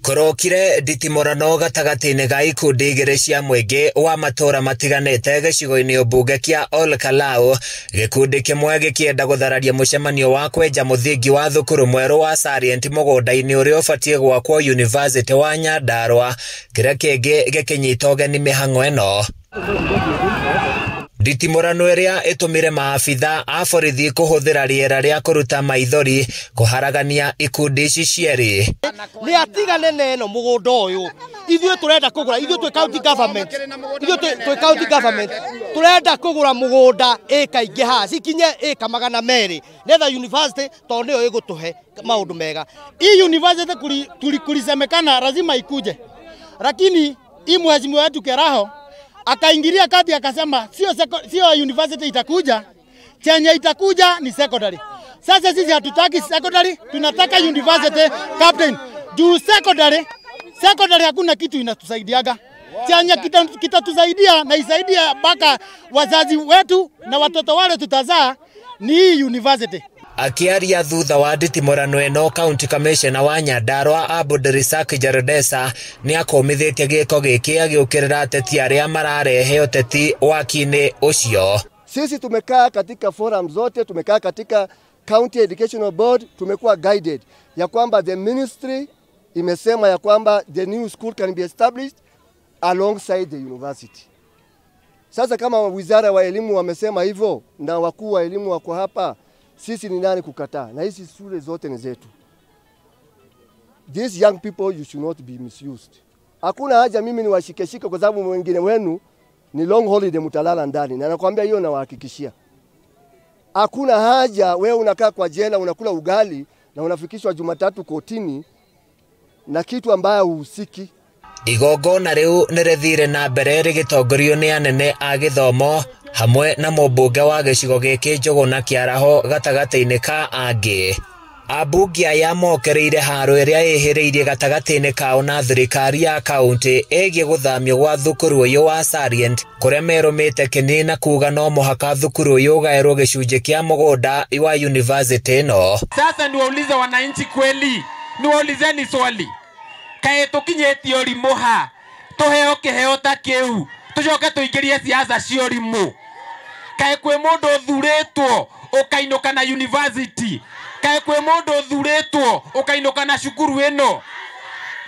Kũrokire nditimũrano gatagatĩ-inĩ ga ikundi igĩrĩ cia mũingĩ wa matũũra matiganĩte gĩcigo-inĩ mbunge kĩa Ol Kalou, gĩkundi kĩmwe gĩkĩenda gũthararia mũcemanio wa kwenja mũthingi wa thukuru mwerũ wa Sarient mũgũnda-inĩ ũrĩa ũbatiĩ gwakwo University wa Nyandarua, kĩrĩa kĩngĩ gĩkĩnyita ũgeni mĩhang'o ĩno. Nditimũrano ĩrĩa ĩtũmire maabitha a borithi kũhũthĩra rĩera rĩa kũruta maithori kũharagania ikundi ici cierĩ. Nĩ atigane na ĩno mũgũnda ũyũ, ithuĩ tũrenda kũgũra, ithuĩ twĩ county government, ithuĩ twĩ county government tũrenda kũgũra mũgũnda ĩka ingĩ haha cikinye ĩka 200 nĩgetha university tondũ nĩyo ĩgũtũhe maũndũ mega. Hii university kulisemekana lazima ikuje, lakini hii mheshimiwa wetu Keraho akaingilia kati akasema sio university itakuja, chenye itakuja ni secondary. Sasa sisi hatutaki secondary, tunataka university captain. Juu secondary hakuna kitu inatusaidiaga. Chenye kitatusaidia na isaidia mpaka wazazi wetu na watoto wale tutazaa ni hii university. Akiaria thutha wa nditimũrano ĩno, County Commissioner wa Nyandarua Abdulrazak Jardesa nĩ akũmithĩtie gĩko gĩkĩ agĩũkĩrĩra ateti arĩa mararehe ũteti waki-inĩ ũcio. Sisi tumekaa katika forum zote, tumekaa katika County Educational Board, tumekuwa guided ya kwamba the ministry imesema ya kwamba the new school can be established alongside the university. Sasa kama wizara wa elimu wamesema hivyo na wakuu wa elimu wako hapa, sisi ni nani kukataa? Na hizi shule zote ni zetu. These young people, you should not be misused. Hakuna haja mimi niwashikeshike kwa sababu wengine wenu ni long holiday mtalala ndani. Na nakwambia hiyo nawahakikishia. Hakuna haja wewe unakaa kwa jela unakula ugali na unafikishwa Jumatatu kotini na kitu ambayo huhusiki. Igongona rĩu nĩrĩthire na mbere rĩgĩtongorio nĩ anene a gĩthomo hamwe na mũmbunge wa gĩcigo gĩkĩ Njũgũna Kĩaraho gatagatĩ-inĩ ka angĩ. Ambunge aya mokereire haro ĩrĩa ĩhĩrĩirie gatagatĩ-inĩ kao na thirikari ya kaunti ĩgiĩ gũthamio gwa thukuru ũyũ wa Sarient, kũrĩa merũmĩte kĩni na kuga no mũhaka thukuru ũyũ ũgaĩrwo gĩcunjĩ kĩa mũgũnda wa university ĩno. Sasa niwaulize wananchi kweli, niwaulizeni swali, kaĩ tũkinyĩtie ũrimũ ha tũheo kĩheo ta kĩu tũcoke tũingĩrie siasa cia ũrimũ? Kaĩ kwĩ mũndũ ũthurĩtwo ũkainũka na university? Kaĩ kwĩ mũndũ ũthurĩtwo ũkainũka na cukuru ĩno?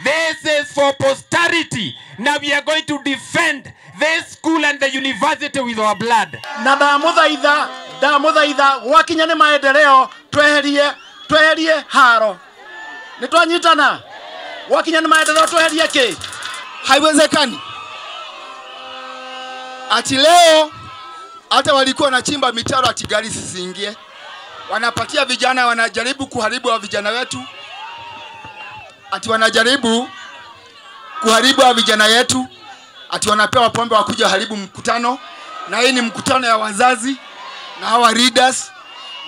This is for posterity. Now we are going to defend this school and the university with our blood. Na ndamũthaitha gwakinya nĩ maendeleo tweherie haro. Nĩtwanyitana? Wakinya ni maendeleo tweherie kĩ? Haiwezekani. Ati leo hata walikuwa wanachimba mitaro ati gari zisiingie. Wanapatia vijana, wanajaribu kuharibu wa vijana wetu. Ati wanajaribu kuharibu wa vijana yetu. Ati wanapewa pombe wakuja haribu mkutano. Na hii ni mkutano ya wazazi na hawa leaders,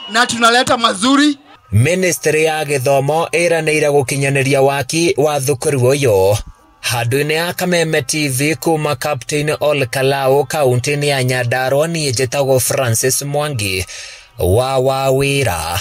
na tunaleta mazuri. Ministry ya gĩthomo ĩranĩire gũkinyanĩria waki wa thukuru ũyũ. Handũ-inĩ ya Kameme TV kuma Captain Ol Kalou kaunti-inĩ ya Nyandarua, niĩ njĩtagwo Francis Mwangi wa Wawĩra.